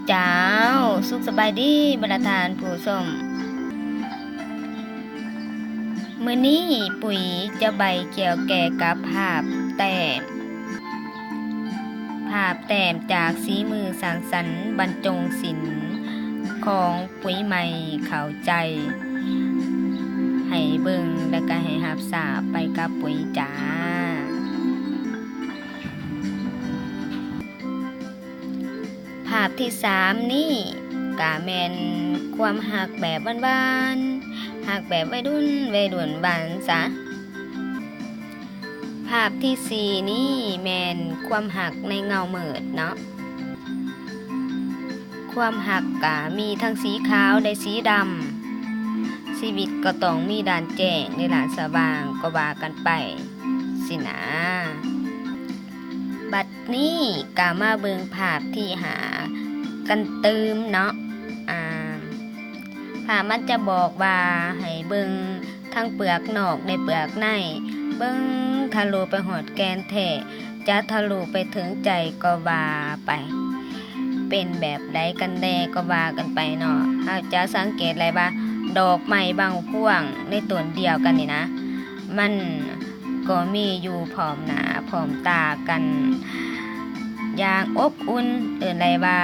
ເຈົ້າ ສຸກສະບາຍດີບັນດາທ່ານຜູ້ຊົມ. ມື້ນີ້ປຸ້ຍຈະໄຫວ້ກ່ຽວແກ່ກັບພາບແຕ້ມ, ພາບແຕ້ມຈາກສີມືສ້າງສັນບັນຈົງສິນຂອງປຸ້ຍໃໝ່ເຂົ້າໃຈ ໃຫ້ເບິ່ງ ແລະກະໃຫ້ຮັບຊາບໄປກັບປຸ້ຍຈ້າ. ພາບທີສາມນີ້ກະແມ່ນຄວາມຮັກແບບຫວານໆ, ຮັກແບບໄວລຸ້ນໄວລຸ້ນວ່າຊັ້ນຊະ. ພາບທີສີ່ນີ້ແມ່ນຄວາມຮັກໃນເງົາມືດເນາະ. ຄວາມຮັກກະມີທັງສີຂາວ ແລະ ສີດຳ, ຊີວິດກໍຕ້ອງມີດ້ານແຈ້ງ ແລະ ດ້ານສະຫວ່າງ ກໍວ່າກັນໄປຊີ້ນາ. ບັດນີ້ກະມາເບິ່ງພາບທີຫ້າກັນຕື່ມເນາະ. ອາ ພາບມັນຈະບອກວ່າໃຫ້ເບິ່ງທັງເປືອກນອກ ແລະ ເປືອກໃນ, ເບິ່ງທະລຸໄປຮອດແກ່ນແທ້, ຈະທະລຸໄປເຖິງໃຈກໍວ່າໄປ. ເປັນແບບໃດກັນແດ່ກໍວ່າກັນໄປເນາະ. ເຮົາຈະສັງເກດໄດ້ວ່າ ດອກໄມ້ບາງພວງໃນຕົ້ນດຽວກັນນີ້ນະ, ມັນກໍມີຢູ່ພ້ອມໜ້າພ້ອມຕາກັນຢ່າງອົບອຸ່ນ, ເອີ້ນໄດ້ວ່າ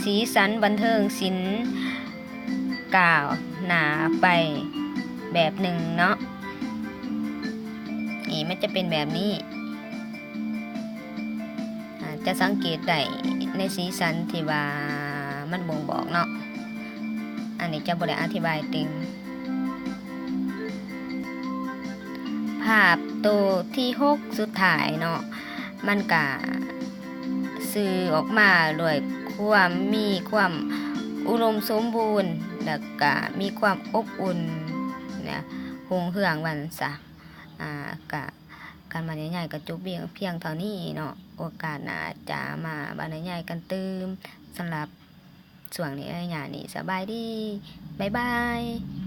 ສີສັນບັນເທີງສິນກ້າວໜ້າໄປແບບໜຶ່ງເນາະ. ນີ້ມັນຈະເປັນແບບນີ້. ອາ ຈະສັງເກດໄດ້ໃນສີສັນທີ່ວ່າມັນບົ່ງບອກເນາະ. ອັນນີ້ຈະບໍ່ໄດ້ອະທິບາຍຕື່ມ. ພາບໂຕທີຫົກສຸດທ້າຍເນາະ, ມັນກະສື່ອອກມາດ້ວຍຄວາມມີຄວາມອຸດົມສົມບູນ ແລ້ວກະມີຄວາມອົບອຸ່ນນະ, ຮຸ່ງເຮືອງວ່າຊັ້ນຊະ. ອາ ກະ ການບັນຍາຍກໍຈົບພຽງເທົ່ານີ້ເນາະ. ໂອກາດໜ້າຈະມາບັນຍາຍກັນຕື່ມ. ສຳລັບຊ່ວງນີ້ ໄລຍະນີ້ ສະບາຍດີ. ບາຍບາຍ.